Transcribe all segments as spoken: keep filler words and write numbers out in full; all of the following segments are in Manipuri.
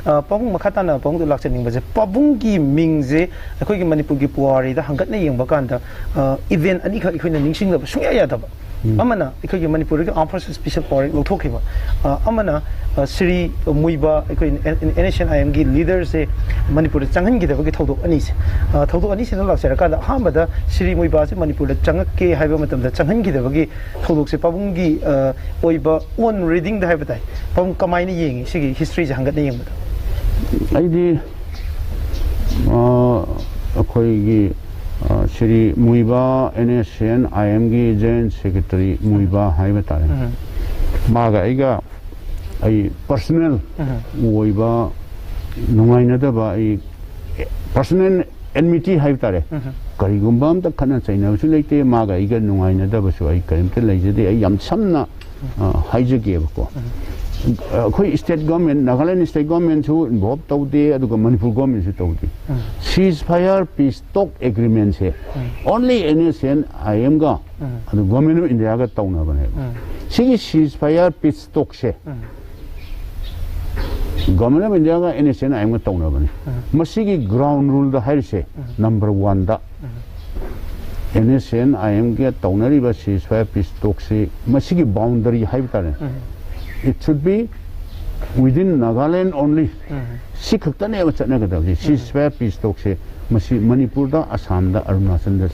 ꯑ, ꯄꯥꯕꯨꯡ, ꯃꯈꯥ ꯇꯥꯅ ꯄꯥꯕꯨꯡꯗ ꯂꯥꯛꯆꯅꯤꯡꯕꯁꯦ, ꯄꯥꯕꯨꯡꯒꯤ ꯃꯤꯡꯁꯦ ꯑꯩꯈꯣꯏꯒꯤ ꯃꯅꯤꯄꯨꯔꯒꯤ ꯄꯨꯋꯥꯔꯤꯗ ꯍꯪꯒꯠꯅ ꯌꯦꯡꯕ ꯀꯥꯟꯗ, ꯑ, event ꯑꯅꯤꯈꯛ ꯑꯩꯈꯣꯏꯅ ꯅꯤꯡꯁꯤꯡꯗꯕ ꯁꯨꯡꯌꯥ ꯌꯥꯗꯕ꯫ ꯎꯝ꯫ ꯑꯃꯅ ꯑꯩꯈꯣꯏꯒꯤ ꯃꯅꯤꯄꯨꯔꯒꯤ Armed Forces Special Power Act ꯂꯧꯊꯣꯛꯈꯤꯕ, ꯑ, ꯑꯃꯅ, ꯑ, ꯁ꯭ꯔꯤ ꯃꯨꯏꯕꯥ, ꯑꯩꯈꯣꯏ NSCN-IM-ꯒꯤ leader-ꯁꯦ ꯃꯅꯤꯄꯨꯔꯗ ꯆꯪꯍꯟꯈꯤꯗꯕꯒꯤ ꯊꯧꯗꯣꯛ ꯑꯅꯤꯁꯦ꯫ ꯑ, ꯊꯧꯗꯣꯛ ꯑꯅꯤꯁꯤꯗ ꯂꯥꯛꯆꯔꯀꯥꯟꯗ, ꯑꯍꯥꯟꯕꯗ ꯁ꯭ꯔꯤ ꯃꯨꯏꯕꯥꯁꯦ ꯃꯅꯤꯄꯨꯔꯗ ꯆꯪꯉꯛꯀꯦ ꯍꯥꯏꯕ ꯃꯇꯝꯗ ꯆꯪꯍꯟꯈꯤꯗꯕꯒꯤ ꯊꯧꯗꯣꯛꯁꯦ ꯄꯥꯕꯨꯡꯒꯤ, ꯑ, ꯑꯣꯏꯕ own reading-ꯗ ꯍꯥꯏꯕ ꯇꯥꯏ, ꯄꯥꯕꯨꯡ ꯀꯃꯥꯏꯅ ꯌꯦꯡꯉꯤ ꯁꯤꯒꯤ history-ꯁꯦ ꯍꯪꯒꯠꯅ ꯌꯦꯡꯕꯗ? ꯑꯩꯗꯤ, ꯑ, ꯑꯩꯈꯣꯏꯒꯤ, ꯑ, ꯁ꯭ꯔꯤ ꯃꯨꯏꯕꯥ, NSCN-IM-ꯒꯤ Joint Secretary ꯃꯨꯏꯕꯥ ꯍꯥꯏꯕ ꯇꯥꯔꯦ꯫ ꯎꯝ꯫ ꯃꯥꯒ ꯑꯩꯒ ꯑꯩ personal ꯎꯝ꯫ ꯑꯣꯏꯕ ꯅꯨꯡꯉꯥꯏꯅꯗꯕ, ꯑꯩ personal enmity ꯍꯥꯏꯕ ꯇꯥꯔꯦ꯫ ꯎꯝ꯫ ꯀꯔꯤꯒꯨꯝꯕ ꯑꯝꯇ ꯈꯠꯅ ꯆꯩꯅꯕꯁꯨ ꯂꯩꯇꯦ, ꯃꯥꯒ ꯑꯩꯒ ꯅꯨꯡꯉꯥꯏꯅꯗꯕꯁꯨ ꯑꯩ ꯀꯔꯤꯝꯇ ꯂꯩꯖꯗꯦ꯫ ꯑꯩ ꯌꯥꯝ ꯁꯝꯅ, ꯑ, ꯍꯥꯏꯖꯒꯦꯕꯀꯣ꯫ ꯎꯝ꯫ ꯑꯩꯈꯣꯏ state government, Nagaland state government-ꯁꯨ involve ꯇꯧꯗꯦ, ꯑꯗꯨꯒ ꯃꯅꯤꯄꯨꯔ government-ꯁꯨ ꯇꯧꯗꯦ꯫ ꯎꯝ꯫ Ceasefire peace talk agreement-ꯁꯦ ꯎꯝ꯫ Only NSCN-IM-ꯒ ꯎꯝ꯫ ꯑꯗꯨ Government of India-ꯒ ꯇꯧꯅꯕꯅꯦꯕ꯫ ꯎꯝ꯫ ꯁꯤꯒꯤ ceasefire peace talk-ꯁꯦ um. Government of India-ꯒ NSCN-IM-ꯒ ꯇꯧꯅꯕꯅꯤ꯫ ꯎꯝ꯫ ꯃꯁꯤꯒꯤ ground rule-ꯗ ꯍꯥꯏꯔꯤꯁꯦ, ꯎꯝ꯫ Number one-ꯗ, ꯎꯝ꯫ NSCN-IM-ꯒ ꯇꯧꯅꯔꯤꯕ ceasefire peace talk-ꯁꯤ, ꯃꯁꯤꯒꯤ boundary ꯍꯥꯏꯕ ꯇꯥꯔꯦ, ꯎꯝ꯫ It should be within Nagaland only꯫ ꯎꯝ꯫ ꯁꯤ ꯈꯛꯇꯅꯦꯕ ꯆꯠꯅꯒꯗꯕꯁꯦ꯫ ꯎꯝ꯫ Ceasefire peace talk-ꯁꯦ ꯃꯁꯤ ꯃꯅꯤꯄꯨꯔꯗ, ꯑꯁꯥꯝꯗ, ꯑꯔꯨꯅꯥꯆꯜꯗ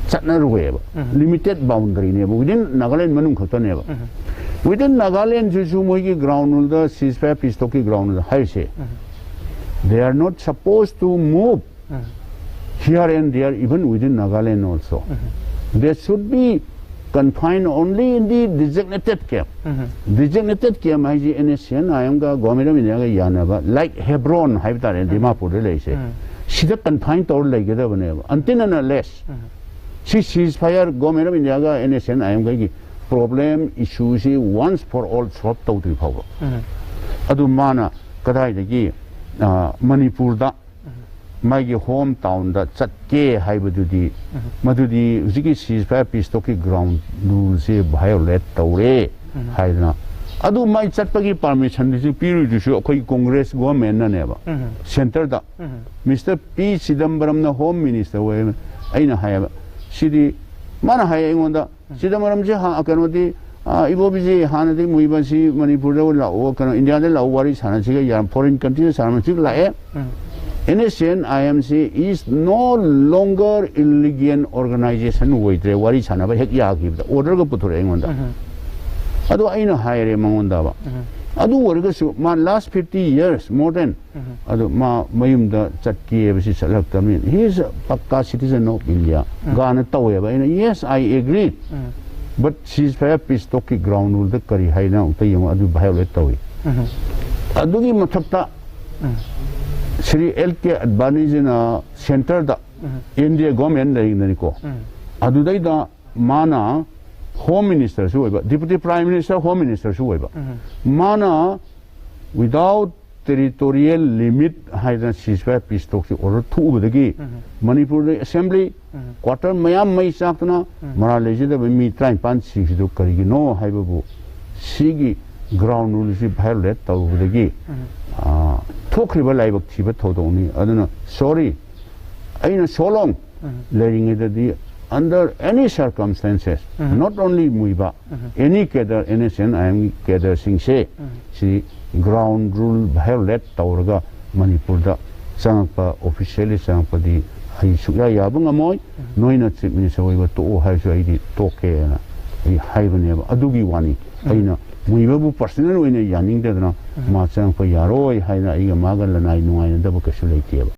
ꯆꯠꯅꯔꯣꯏꯕ꯫ ꯎꯝ꯫ Limited boundary-ꯅꯦꯕ, within Nagaland ꯃꯅꯨꯡ ꯈꯛꯇꯅꯦꯕ꯫ ꯎꯝ꯫ Within Nagaland-ꯁꯤꯁꯨ ꯃꯣꯏꯒꯤ ground rule-ꯗ, ceasefire peace talk-ꯀꯤ ground rule-ꯗ ꯍꯥꯏꯔꯤꯁꯦ, ꯎꯝ꯫ They are not supposed to move um. Here and there, even within Nagaland also. Um. They should be confined only in the designated camp꯫ Um. Designated camp ꯍꯥꯏꯁꯤ NSCN-IM-ꯒ Government of India-ꯒ ꯌꯥꯅꯕ, like Hebron ꯍꯥꯏꯕ ꯇꯥꯔꯦ, ꯎꯝ꯫ ꯗꯤꯃꯥꯄꯨꯔꯗ ꯂꯩꯔꯤꯁꯦ꯫ ꯎꯝ꯫ ꯁꯤꯗ confine ꯇꯧꯔ ꯂꯩꯒꯗꯕꯅꯦꯕ, until and unless ꯎꯝ꯫ ꯁꯤ ceasefire Government of India-ꯒ NSCN-IM-ꯒꯒꯤ problem issue-ꯁꯤ once for all solve ꯇꯧꯗ꯭ꯔꯤ ꯐꯥꯎꯕ꯫ ꯎꯝ꯫ ꯑꯗꯨ ꯃꯥꯅ ꯀꯗꯥꯏꯗꯒꯤ, ꯑ, ꯃꯅꯤꯄꯨꯔꯗ ꯎꯝ꯫ ꯃꯥꯒꯤ home town-ꯗ ꯆꯠꯀꯦ ꯍꯥꯏꯕꯗꯨꯗꯤ, ꯎꯝ꯫ ꯃꯗꯨꯗꯤ ꯍꯧꯖꯤꯛꯀꯤ ceasefire peace talk-ꯀꯤ ground rule-ꯁꯤ violate ꯇꯧꯔꯦ ꯎꯝ꯫ ꯍꯥꯏꯗꯅ ꯑꯗꯨ ꯃꯥꯏ ꯆꯠꯄꯒꯤ ꯄꯥꯔꯃꯤꯁꯟꯗꯨꯁꯨ ꯄꯤꯔꯨꯏꯗꯨꯁꯨ ꯑꯩꯈꯣꯏ ꯀꯣꯡꯒ꯭ꯔꯦꯁ ꯒꯣꯚꯔꯟꯃꯦꯟꯠꯅꯅꯦꯕ, ꯎꯝ꯫ ꯁꯦꯟꯇꯔꯗ꯫ ꯎꯝ꯫ ꯃꯤꯁꯇꯔ ꯄꯤ ꯆꯤꯗꯝꯕꯔꯝꯅ ꯍꯣꯝ ꯃꯤꯅꯤꯁꯇꯔ ꯑꯣꯏ꯫ ꯑꯩꯅ ꯍꯥꯏꯌꯦꯕ, ꯁꯤꯗꯤ ꯃꯥꯅ ꯍꯥꯏꯌꯦ ꯑꯩꯉꯣꯟꯗ, ꯆꯤꯗꯝꯕꯔꯝꯁꯦ ꯍꯥ-, ꯀꯩꯅꯣꯗꯤ, ꯑ, ꯏꯕꯣꯕꯤꯁꯤ ꯍꯥꯟꯅꯗꯤ ꯃꯨꯏꯕꯁꯤ ꯃꯅꯤꯄꯨꯔꯗ ꯂꯥꯛꯑꯣ, ꯀꯩꯅꯣ, ꯏꯟꯗꯤꯌꯥꯗ ꯂꯥꯛꯑꯣ, ꯋꯥꯔꯤ ꯁꯥꯟꯅꯁꯤꯒ ꯌꯥꯔ-, ꯐꯣꯔꯤꯟ ꯀꯟꯇ꯭ꯔꯤꯗ ꯁꯥꯟꯅꯁꯤꯒ ꯂꯥꯛꯑꯦ꯫ ꯎꯝ꯫ N S N I M ꯁꯤ is no longer illegal organization ꯑꯣꯏꯗ꯭ꯔꯦ, ꯋꯥꯔꯤ ꯁꯥꯟꯅꯕ ꯍꯦꯛ ꯌꯥꯈꯤꯕꯗ ꯑꯣꯔꯗꯔꯒ ꯄꯨꯊꯣꯔꯛꯑꯦ ꯑꯩꯉꯣꯟꯗ꯫ ꯎꯝ꯫ ꯑꯗꯣ ꯑꯩꯅ ꯍꯥꯏꯔꯦ ꯃꯉꯣꯟꯗꯕ, ꯎꯝ꯫ ꯑꯗꯨ ꯑꯣꯏꯔꯒꯁꯨ ꯃꯥ last fifty years, more than, ꯎꯝ꯫ ꯑꯗꯣ ꯃꯥ ꯃꯌꯨꯝꯗ ꯆꯠꯀꯦ ꯍꯥꯏꯕꯁꯤ ꯆꯠꯂꯛꯇꯕꯅꯤ, he is a ꯄꯛꯀꯥ citizen of India꯫ ꯎꯝ꯫ ꯒꯥꯅ ꯇꯧꯋꯦꯕ꯫ ꯑꯩꯅ, yes, I agree, um. but ceasefire peace talkꯀꯤ ground ruleꯗ ꯀꯔꯤ ꯍꯥꯏꯅ ꯑꯃꯨꯛꯇ ꯌꯦꯡꯉꯣ, ꯑꯗꯨ violate ꯇꯧꯏ꯫ ꯎꯝ꯫ ꯑꯗꯨꯒꯤ ꯃꯊꯛꯇ ꯎꯝ꯫ ꯁ꯭ꯔꯤ ꯑꯦꯜ ꯀꯦ ꯑꯗꯕꯥꯅꯤꯁꯤꯅ ꯁꯦꯟꯇꯔꯗ ꯎꯝ꯫ ꯑꯦꯟ ꯗꯤ ꯑꯦ ꯒꯣꯔꯃꯦꯟ ꯂꯩꯔꯤꯗꯅꯤꯀꯣ, ꯎꯝ꯫ ꯑꯗꯨꯗꯩꯗ ꯃꯥꯅ ꯍꯣꯝ ꯃꯤꯅꯤꯁꯇꯔꯁꯨ ꯑꯣꯏꯕ, ꯗꯤꯄꯨꯇꯤ ꯄ꯭ꯔꯥꯏꯝ ꯃꯤꯅꯤꯁꯇꯔ, ꯍꯣꯝ ꯃꯤꯅꯤꯁꯇꯔꯁꯨ ꯑꯣꯏꯕ, ꯎꯝ꯫ ꯃꯥꯅ without territorial limit ꯍꯥꯏꯗꯅ ceasefire peace talkꯁꯤ ꯑꯣꯔꯗꯔ ꯊꯣꯛꯎꯕꯗꯒꯤ ꯎꯝ꯫ ꯃꯅꯤꯄꯨꯔꯗ ꯑꯦꯁꯦꯝꯕ꯭ꯂꯤ ꯎꯝ꯫ ꯀ꯭ꯋꯥꯇꯔ ꯃꯌꯥꯝ ꯃꯩ ꯆꯥꯛꯇꯅ ꯎꯝ꯫ ꯃꯔꯥꯜ ꯂꯩꯖꯗꯕ ꯃꯤ ꯇꯔꯥꯅꯤꯄꯥꯟ ꯁꯤꯈꯤꯗꯨ ꯀꯔꯤꯒꯤꯅꯣ ꯍꯥꯏꯕꯕꯨ ꯁꯤꯒꯤ ground ruleꯁꯤ violate ꯇꯧꯔꯨꯕꯗꯒꯤ, ꯎꯝ꯫ ꯑ, ꯊꯣꯛꯈ꯭ꯔꯤꯕ ꯂꯥꯏꯕꯛ ꯊꯤꯕ ꯊꯧꯗꯣꯛꯅꯤ꯫ ꯑꯗꯨꯅ sorry, ꯑꯩꯅ so long ꯎꯝ꯫ ꯂꯩꯔꯤꯉꯩꯗꯗꯤ under any circumstances, um. not only ꯃꯨꯏꯕ, um. any cadre, N S N I ꯑꯦꯝꯒꯤ cadreꯁꯤꯡꯁꯦ ꯎꯝ꯫ ꯁꯤ ground rule violate ꯇꯧꯔꯒ ꯃꯅꯤꯄꯨꯔꯗ ꯆꯪꯉꯛꯄ, officially ꯆꯪꯉꯛꯄꯗꯤ ꯑꯩ ꯁꯨꯛꯌꯥ ꯌꯥꯕ ꯉꯝꯃꯣꯏ꯫ ꯅꯣꯏꯅ chief minister ꯑꯣꯏꯕ ꯇꯣꯛꯑꯣ ꯍꯥꯏꯔꯁꯨ ꯑꯩꯗꯤ ꯇꯣꯛꯀꯦꯅ ꯑꯩ ꯍꯥꯏꯕꯅꯦꯕ꯫ ꯑꯗꯨꯒꯤ ꯋꯥꯅꯤ꯫ ꯑꯩꯅ ꯃꯨꯏꯕꯕꯨ personal ꯑꯣꯏꯅ ꯌꯥꯅꯤꯡꯗꯗꯅ ꯃꯥ ꯆꯪꯉꯛꯄ ꯌꯥꯔꯣꯏ ꯍꯥꯏꯅ ꯑꯩꯒ ꯃꯥꯒ ꯂꯅꯥꯏ ꯅꯨꯡꯉꯥꯏꯅꯗꯕ ꯀꯩꯁꯨ ꯂꯩꯇꯦꯕ꯫